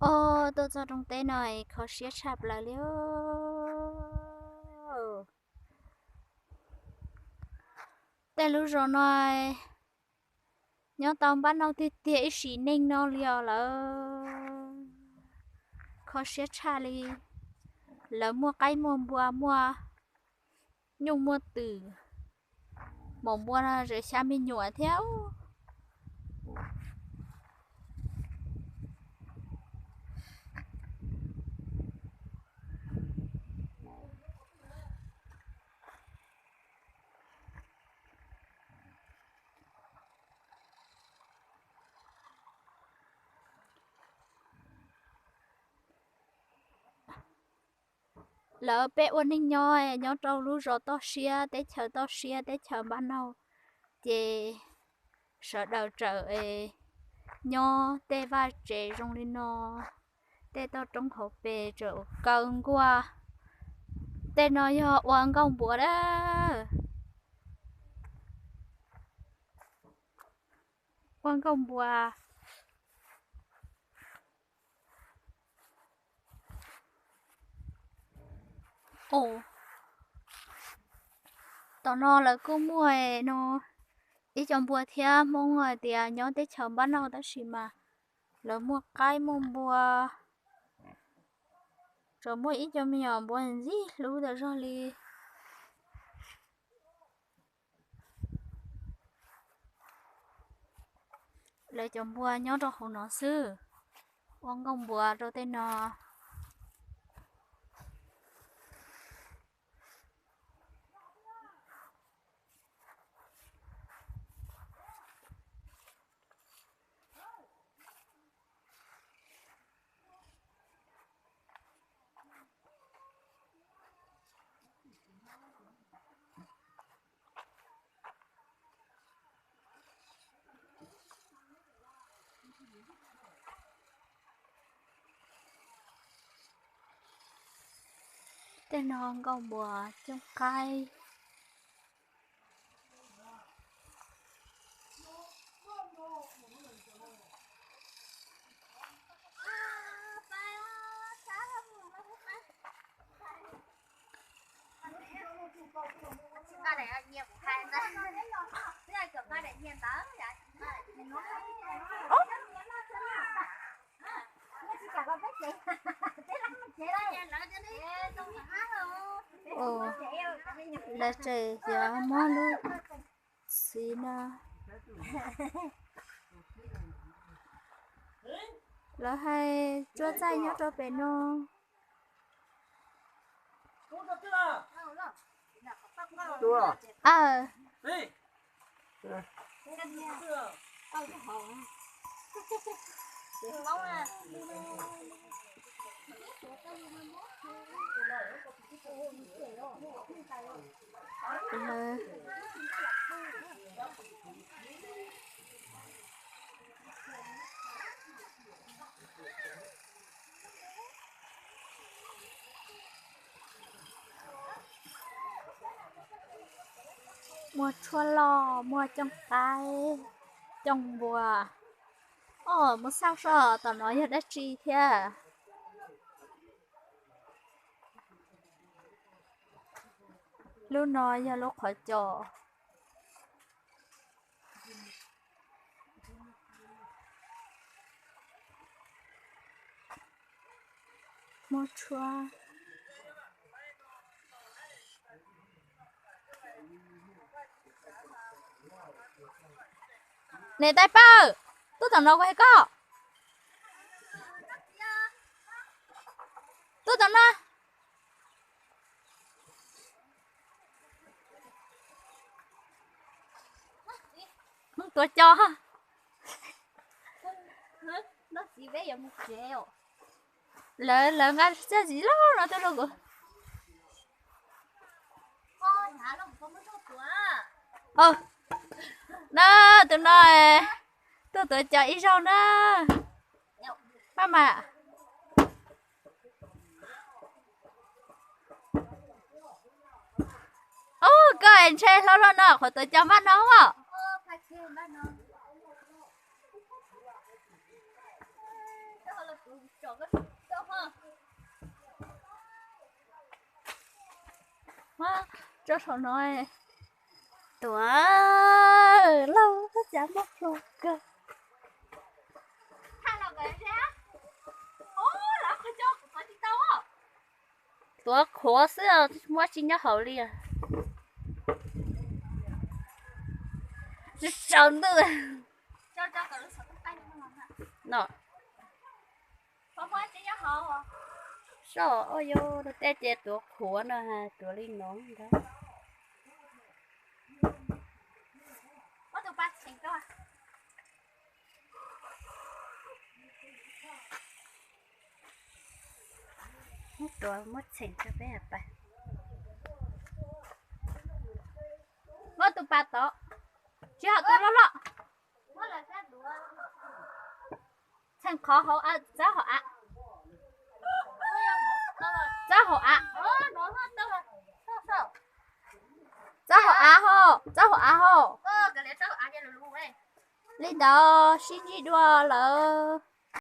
Os, tuaj txog rooj teb no kho siab tshaj plaws li. Tej lub zos no nyob tau npab nauj tiag tiag ib sim neej no li os lawm. Kho siab tshaj li. Lawv muaj qaib muaj npua muaj nyuj muaj twm, maum npua no tseem xya me nyuam thiab. Lawv peb ua neej nyob nyob rau lub zos toj siab teb chaws toj siab teb chaws npab nauj, ces sawv daws txawm nyob tej vaj tsev zoo li no, tej toj roob hauv pes txawm kaw nkuaj. Tej no yog ua nkauj npuas dab, ua nkauj npuas. Tom no lawv kuj muaj no ib co npua thiab, Hmoob hais tias nyob teb chaws npab nauj tab sis mas lawv muaj qaib muaj npua, tseem muaj ib co me nyuam npua ntxim hlub tas zog li. Lawv cov npua nyob rau hauv no xwb, ua nkauj npuas rau tej no. Tej no nkauj npuas cooj qaib. Lawv tseem yuav muab lub txiv no, lawv hais tsuab txaij nyob rau pem no. Muaj tshuaj loj, muaj cooj qaib, cooj npua. Os, muaj xauj soj tom no yog dab tsi thiab? Lub no yog lub qhov cos. Muaj tshuaj. Niam tais Pawg, tuaj tom no kuv hais koj. Tuaj tom no. Mus tuav cos. Lawv, lawv nqa txiaj ntsim loj no tuaj rau kuv. Na, tus no tuaj tuav cos ib zaug na. Maj mam. Ub, koj ntshe hlob hlob no qhov tuav cos npaj no os. Tso saum no. Tuav, lauj, cas muaj plhu kawg. Tuav qhuav xwb, muab tsis nyob hauv li. Tsaus ntuj no. Soj, ua yuav tej ces tuav qhuav no, tuav li no ntag. Tuav muab txheem rau peb pais. Muab tus pas tod, tsis hom tus loj loj. Txheem qhov hauv, txawb hauv av. Txawb hauv av. Txawb hauv av hos, txawb hauv av hos. Li ntawd sib ntsib dua lawm.